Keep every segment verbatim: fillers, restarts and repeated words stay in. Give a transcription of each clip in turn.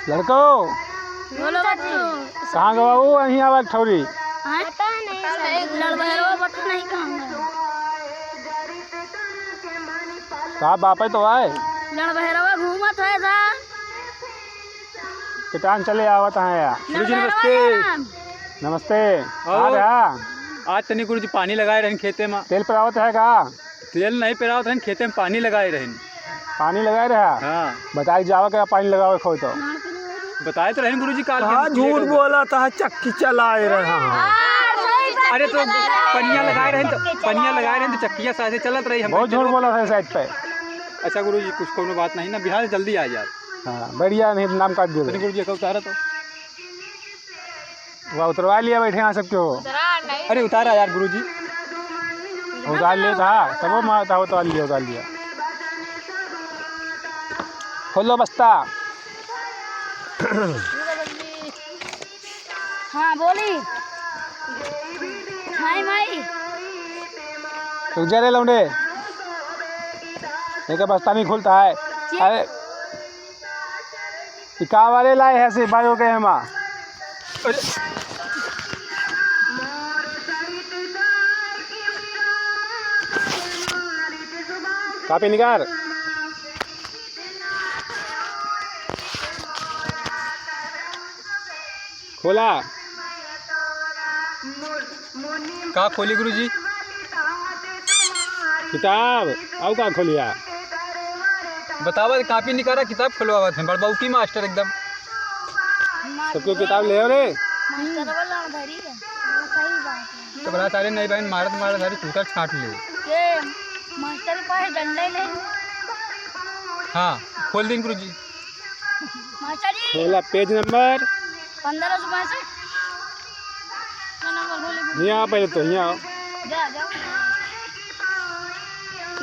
लड़को। बोलो बच्चों। कहाँ गवा वो? यहीं आवा ठौरी। हैं? पता नहीं सर। लड़भैरवा पता नहीं कहाँ गवा। का बापे तो आए? लड़भैरवा घूमत है सर। किटान चले आवत हैं या। गुरुजी, नमस्ते। लड़भैरवा का नाम। नमस्ते। और का रहा? आज तनी गुरुजी पानी लगाए रहन खेते में। तेल पेरावत है का? तेल नहीं पेरावत रहन, खेते में पानी लगाए रहन। पानी लगाए रहा? हाँ। बताए जावा के पानी लगावे खोई तो। बताए तो रहन गुरुजी, काल हाँ, के झूठ बोला था, चक्की चलाए रहा। अरे तो पनिया लगाए रहन तो, पनिया लगाए रहन तो चक्किया साथे चलत रही, हम बहुत झूठ बोला था शायद पे। अच्छा गुरुजी, कुछ कोनो बात नहीं ना, बिहार जल्दी आ जाए। हाँ, बढ़िया नहीं, नाम काट दियो। तनी गुरुजी, एक उतारा तो। वह उतरवा लिया, बैठे यहाँ सबके हो। उतरा नहीं। अरे उतारा यार गुरुजी। उतार लिया था, तब वो मारता हो, उतार लिया, उतार लिया। खोल लो बस्ता। हाँ, बोली। हाय माई। रुक जा रे लौंडे। एक बस्ता नहीं खुलता है। जी। अरे, ई का वाले लाए है से बायो के हमा? अरे। कापी निकाल। खोला। का खोली गुरुजी? किताब। आऊ का खोलिया? बतावा, कापी निकाला, किताब खोलवावत हैं, बड़बौकी मास्टर एकदम। सबको किताब ले आओ रे। मास्टर वाला उधर ही है। हाँ, सही बात है। तो बड़ा सारे नहीं बहन, मारत मारत सारे चूतर छाट ले। ये मास्टर के पास डंडा ही नहीं। हाँ, खोल दिन गुरुजी। मास्टर जी। बोला, पेज नंबर? पन्द्रह सौ पैंसठ। क्या नंबर बोले? यहाँ पहले तो यहाँ आओ। जा, जाओ।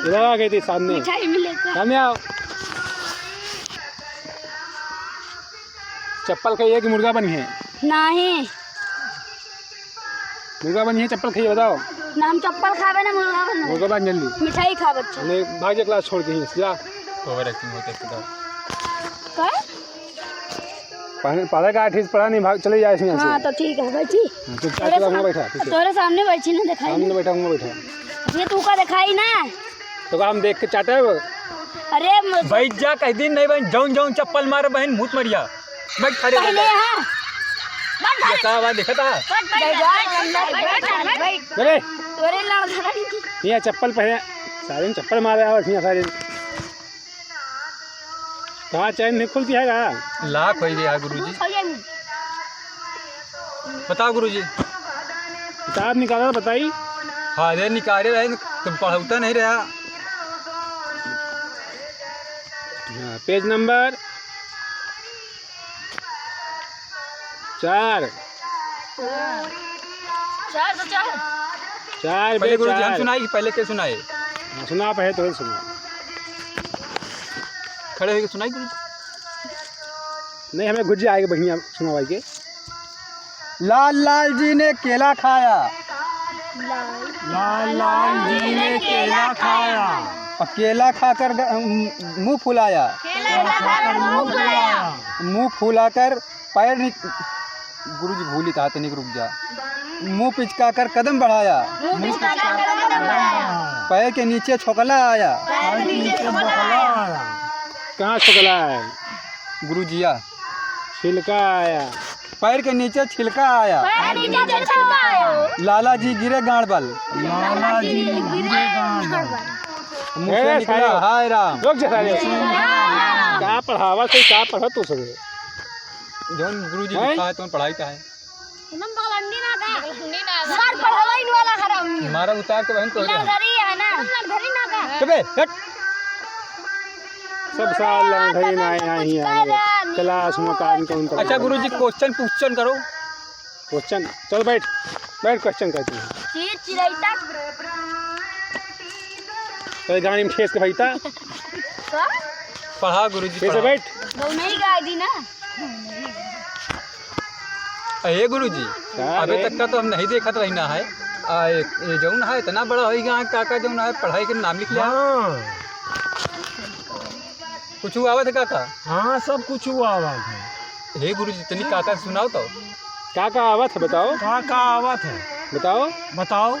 इधर आ गई थी सामने। मिठाई मिले तो। सामने आओ। चप्पल खाइए कि मुर्गा बनी है? नहीं। मुर्गा बनी है, चप्पल खाइए, बताओ। ना हम चप्पल खावे, ना मुर्गा बनी। मुर्गा बन जल्दी। मिठाई खा बच्चा। नहीं, भाग जा class छोड़ के ही, जा। Over acting होते सुधा। का? पढ़े, पढ़े का ठीक से पढ़ा नहीं, भाग चले जाए यहाँ से। हाँ, तो ठीक है, बैठी। हाँ, चुपचाप तोरे चला, वहाँ साम-, बैठा, ठीक है। तोरे सामने बैठी ना, दिखाई सामने नहीं। बैठा, वहाँ बैठा। ये तू का दिखाई ना? तो का हम देख के चाटे अब? अरे म- बैठ जा, कह दिन नहीं बहन, जौन जौन चप्पल मारे बहन, मुत मरिया। बैठ खड़े हो पहले जा। यहाँ। बैठ खड़े। ये का आवाज देखा था? बैठ, बैठ, बैठ, बैठ, बैठ, बैठ। अरे। तोरे लड़ धरा नहीं। यहाँ चप्पल पहने, सारे चप्पल मारे आवाज यहाँ सारे। कहाँ चैन नहीं खुलती है का? लाख होई गया गुरुजी। बताओ गुरुजी। किताब निकाला बताई। हाँ, अरे निकाले रहे, तुम पढ़ौता नहीं रहा। हाँ, पेज नंबर चार। चार तो चार। चार पहले बे गुरुजी हम चार। सुनाई कि पहले के सुनाए? हाँ, सुना, पहले तो सुना। खड़े होके सुनाई गुरुजी। नहीं, हमें गुरुजी आएगा बढ़िया सुनावाई के। लाल लाल जी ने केला खाया। लाल लाल जी ने केला खाया। और केला खाकर ग-, मुंह फुलाया। केला खाकर मुंह फुलाया। मुंह फुलाकर पैर निक-, गुरुजी भूली कहा तनिक रुक जा। मुंह पिचका कर कदम बढ़ाया। मुंह पिचका कर कदम बढ़ाया। पैर के नीचे छोकला आया। पैर के नीचे छोकला आया। कहाँ छोकला है? गुरुजिया। छिलका आया। पैर के नीचे छिलका आया। पैर के नीचे छिलका आया। लाला जी गिरे गांड बल। लाला जी गिरे गांड बल। मुँह से अरे निकला, सारे, हाय राम। रुक जा सारे। का पढ़ावा से, का पढ़ा तू सगळे? जौन गुरुजी हैं? लिखा है, तौन पढ़ाई का है। एकदम बगलंडी ना का। बगलंडी ना का। सर पढ़ावा इन वाला हरामी। मारा उतार के बहन तोरे। लंगरी है ना। लंगरी ना का। अबे, हट। सब साल लंगरी ना आए, यहाँ ही आए। क्लास में काम कौन करता अच्छा है? गुरुजी, question पूछन करो। Question, चल बैठ, बैठ, question करते हैं। चीर चिरैता। तेरे गाड़ी में ठेस के भैता। का? पढ़ा गुरुजी, कैसे पढ़ा। बैठ? दो नहीं गाय दी ना। अरे गुरुजी, का अबे रे? तक का तो हम नहीं देखत रही ना है। आ, ये, ये जौन है, इतना बड़ा होई गया है, काका जौन है, पढ़ाई के नाम लिख लिया। हाँ। कुछ हुआ आवत है काका? हाँ, सब कुछ हुआ आवत है। हे गुरुजी, तनी काका सुनाओ तो। का का आवत है बताओ? का का आवत है? बताओ। बताओ।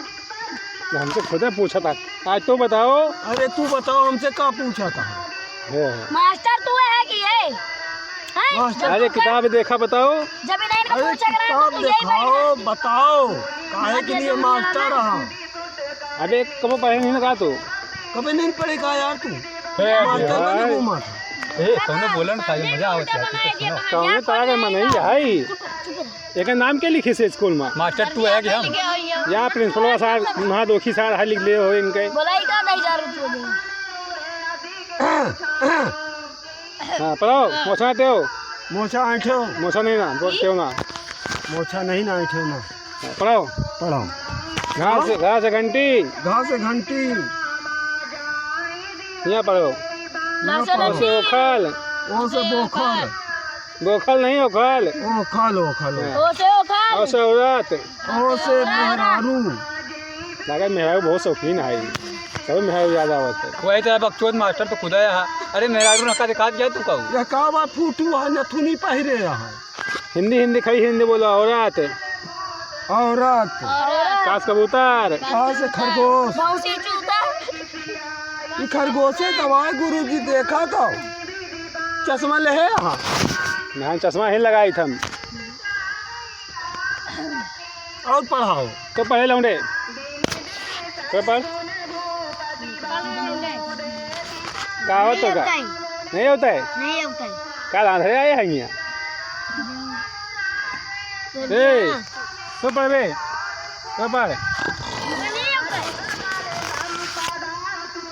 हमसे खुदे पूछा था। आज तो बताओ। अरे तू बताओ, हमसे का पूछा था? हे। मास्टर तू है कि ये? हैं? मास्टर अरे तू है? किताब देखा बताओ। जब इन्हें इनका अरे पूछा करा किताब तो यही बैठा दिखाओ, है। बताओ। काहे के लिए मास्टर रहा? अबे कबो पढ़े नहीं ना का तू? कबे नहीं पढ़े का यार तू? हे मास्टर का नहीं यार। घूमा था। ए, कौनो बोलन खाली मजा आवत है, तू तो सुनो। कौने तरह के मनई है? एकर नाम के लिखे से स्कूल में? मास्टर तू है कि हम? या प्रिंसिपल साहब, वहाँ दोखी साहब है, लिख ले हो इनके। बोलाई का नहीं जा रही तू? हाँ, पढ़ो, मोछा देओ। मोछा ऐंठो। मोछा नहीं ना, बोल देओ ना। मोछा नहीं ना ऐंठो ना। पढ़ो। पढ़ो। घास, घास घंटी। घास घंटी। यहाँ पढ़ो। यहाँ पढ़ो। ओ से ओखल। ओ से बोखल। बोखल नहीं, ओखल। ओखल, ओखल। हाँ। ओ से ओखल। ओ से औरत। ओ से मेहरारू। लागत मेहरारू बहुत शौकीन है। तभी मेहरारू याद आवत है। वही तो बकचोद मास्टर तो खुदा है। अरे मेहरारू ना का दिखा दिया तू कहू। यह का बात फूटू है, नथुनी पहिरे है। हिंदी, हिंदी, खड़ी हिंदी बोलो, औरत। औरत। औरत। कास कबूतर। कास खरगोश। भौंसी चूता। ई खरगोशे दवाई गुरुजी देखा तो। चश्मा ले है यहाँ। नहीं, चश्मा ही लगाई थम। और पढ़ाओ। तो पढ़े लौंडे। तो पढ़। का हो तो का? नहीं होता है। नहीं होता है। नहीं होता है। का आंधळे आए हैं यहाँ? ए, तो पढ़ बे। तो पढ़। नहीं होता है।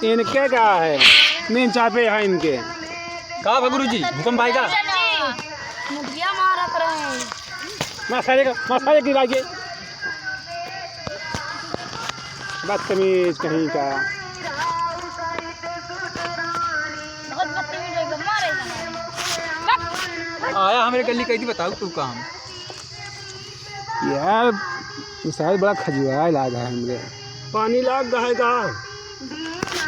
इनके का है? नींद चापे है इनके। का बा गुरुजी? हुकम भाई का? मुधिया मारत रहे। मार सारे का, मार सारे की भाई के। बदतमीज कहीं का। बहुत बदतमीज है, मारे। आया हमरे गली कही थी, बताओ तू काम। यार, ये शायद बड़ा खजुआए लाग है हमरे। पानी लाग गए का?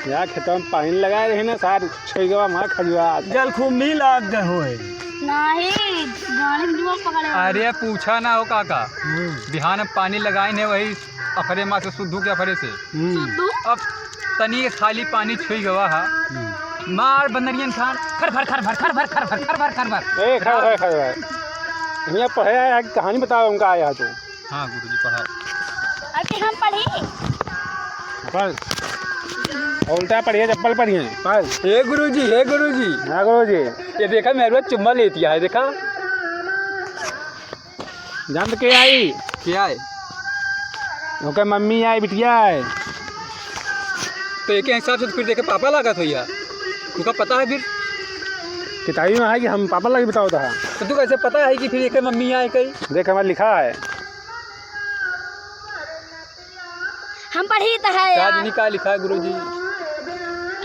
यार, खेतवा में पानी लगाए रहे ना, सार छोइगवा मार खजुआ। जलकुंभी लाग गए होए। नहीं, गाड़ी में जुआ पकड़े। अरे, पूछा ना हो काका। हम्म। बिहान में पानी लगाए ने वही अफरे माँ से, सुद्धू के अफरे से। हम्म। सुद्धू? अब तनी खाली पानी छुई गवा हा। हम्म। मार बंदरियन खान, खर भर, खर भर, खर भर, खर भर, खर भर, खर भर। ए, खर भर, खर भर। हियाँ पढ़े आया है कि कहानी बतावे उनका आया है तू? हाँ गुरुजी, पढ़ाओ। अरे हम पढ़ी। पढ़। उल्टा पढ़िए, चप्पल पढ़िए। पढ़। हे गुरुजी, हे गुरुजी। हाँ गुरुजी। ये देखा, मेहरुआ चुम्मा लेती है, देखा। जानत के आई? के आई? ओकर मम्मी आई, बिटिया आई। तो एके हिसाब से तो फिर देखे पापा लागत हो यार। तुका पता है फिर? किताबी में है कि हम पापा लागे बताओ तो है। तो तू कैसे पता है कि फिर एके मम्मी आई कई? देख, हमारा लिखा है। हम पढ़ी त है का यार। जनी का लिखा है गुरुजी?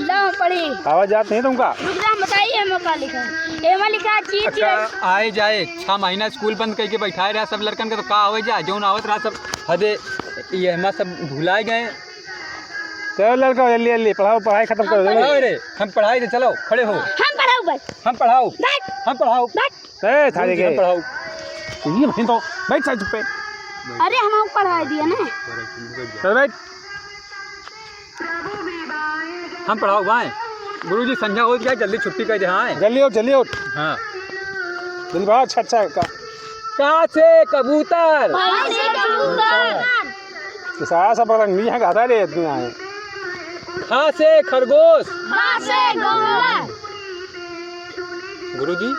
लो हम पढ़ी। आवाज जात नहीं तुमका? रुक जा, हम बताइए हम का लिखा है। एमा लिखा है, चीज अच्छा, चीज। आए जाए, छह महीना स्कूल बंद करके बैठाए रहा सब लड़कन के, तो का आवे जाए, जौन आवत रहा सब हदे, ये हमार सब भुलाए गए। चलो लड़का, जल्दी जल्दी पढ़ाओ, पढ़ाई खत्म करो, जल्दी। अरे, हम पढ़ाई से, चलो, खड़े हो। हम पढ़ाओ बस। हम पढ़ाओ। बैठ। हम पढ़ाओ। बैठ। ए, थारे के। पढ़ाओ। ये भाई तो बैठ साइड पे। अरे, हम पढ़ाई दिया ना। चल बैठ। हम पढ़ाओ भाई। गुरुजी, संझा हो गया, जल्दी छुट्टी कर दे, हाँ। जल्दी उठ, जल्दी उठ। हाँ। दिन भर अच्छा, अच्छा का। का से कबूतर। का से कबूतर। तो सारा सब रंग नहीं है, गाता रे इतना है। खा से खरगोश। खा से गौला। गुरुजी,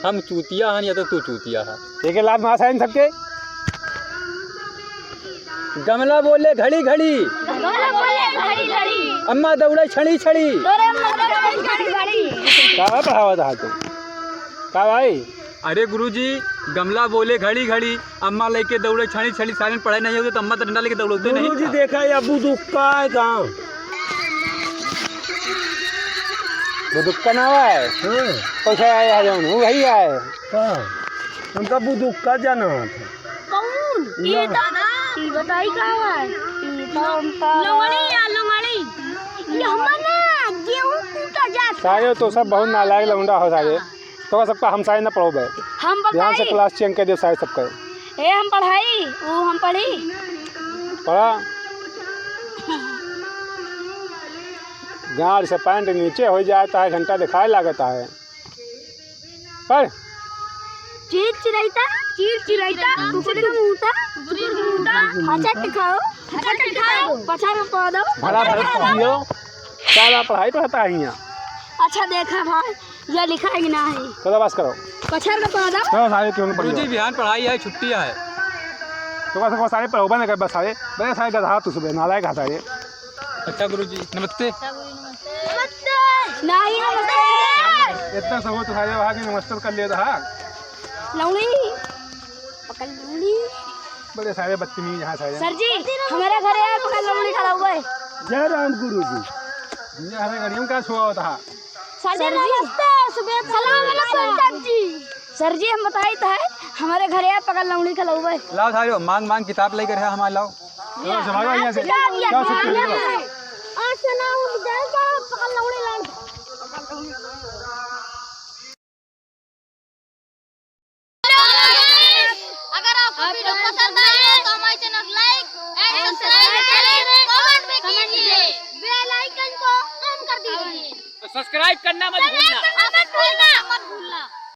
हम चूतिया हन या तो तू चूतिया है? एक लात मार साइन सबके। गमला बोले घड़ी घड़ी। गमला बोले घड़ी घड़ी। अम्मा दौड़े छड़ी छड़ी। तोरे अम्मा दौड़े छड़ी छड़ी। का भाई पढ़ावा था तू? का भाई? अरे गुरुजी, गमला बोले घड़ी घड़ी, अम्मा लेके दौड़े छड़ी छड़ी, सारे पढ़े नहीं होते तो अम्मा तो डंडा लेके दौड़ते नहीं गुरुजी था। देखा, ये बुदुक्का है गाँव। बुदुक्का ना है? हाँ। कैसे आए हैं जौन? वो वही आए। हाँ। हमका बुदुक्का जाना था। कौन? ये ना। तो, ये बताई का है? ये तो हमका लोंगड़ी या लोंगड़ी। ये हमर ना गेहूं कूटा जात। सारे तो सब बहुत नालायक लौंडा हो सारे। तो सबका हम सारे न पढ़ो बे। हम ध्यान से पढ़ाई। Class change कर दे सारे सबका। ए, हम पढ़ाई, वो हम पढ़ी। पढ़ा। गाड़ से pant नीचे हो जाता है, घंटा दिखाए लागता है। पढ़। चीर चिरैता, चीर चिरैता, कुकुर के मुंहता, कुकुर के मुंहता, हचट खाओ, हचट खाओ, पछाड़ पा दो। भला भला पढ़ियो। सारा पढ़ाई पढ़ता है यहाँ। अच्छा देखा भाई, ये लिखा है कि ना है? चलो बस करो। पछाड़ के पा दो। चलो सारे क्यों नहीं पढ़ियो? गुरुजी बिहान पढ़ाई है, छुट्टी है। तो बस, बस सारे पढ़ो, बंद कर बस सारे। बड़े सारे गधा तू सुबह नालायक हटा ये। अच्छा गुरुजी, नमस्ते। नमस्ते। नहीं, नमस्ते। इतना सब हो तो सारे वहाँ के नमस्ते कर लिया था। लौड़ी। पकड़ लौड़ी। बड़े सारे बदतमीज यहाँ सारे। सर जी, हमारे घरे आए, पकड़ लौड़ी खड़ा हुआ है। जय राम गुरु जी। ये हमारे घड़ियों का छुआ होता है। सर जी, सर जी। नमस्ते, सुबह सलाम अलैकुम सर जी। सर जी, हम बताई तो है, हमारे घरे आए, पकड़ लौड़ी खड़ा हुआ है। लाओ सारे, मांग मांग किताब लेकर है हमारे, लाओ। चलो, चलो, यहाँ से। किताब या जाओ, छुट्टी ले लो। आज से ना हम जाएगा, पकड़ लौड़ी लड़। अगर आपको video पसंद आए तो हमारे channel like and subscribe करें, comment भी कीजिए, bell icon को on कर दीजिए। तो subscribe करना मत भूलना।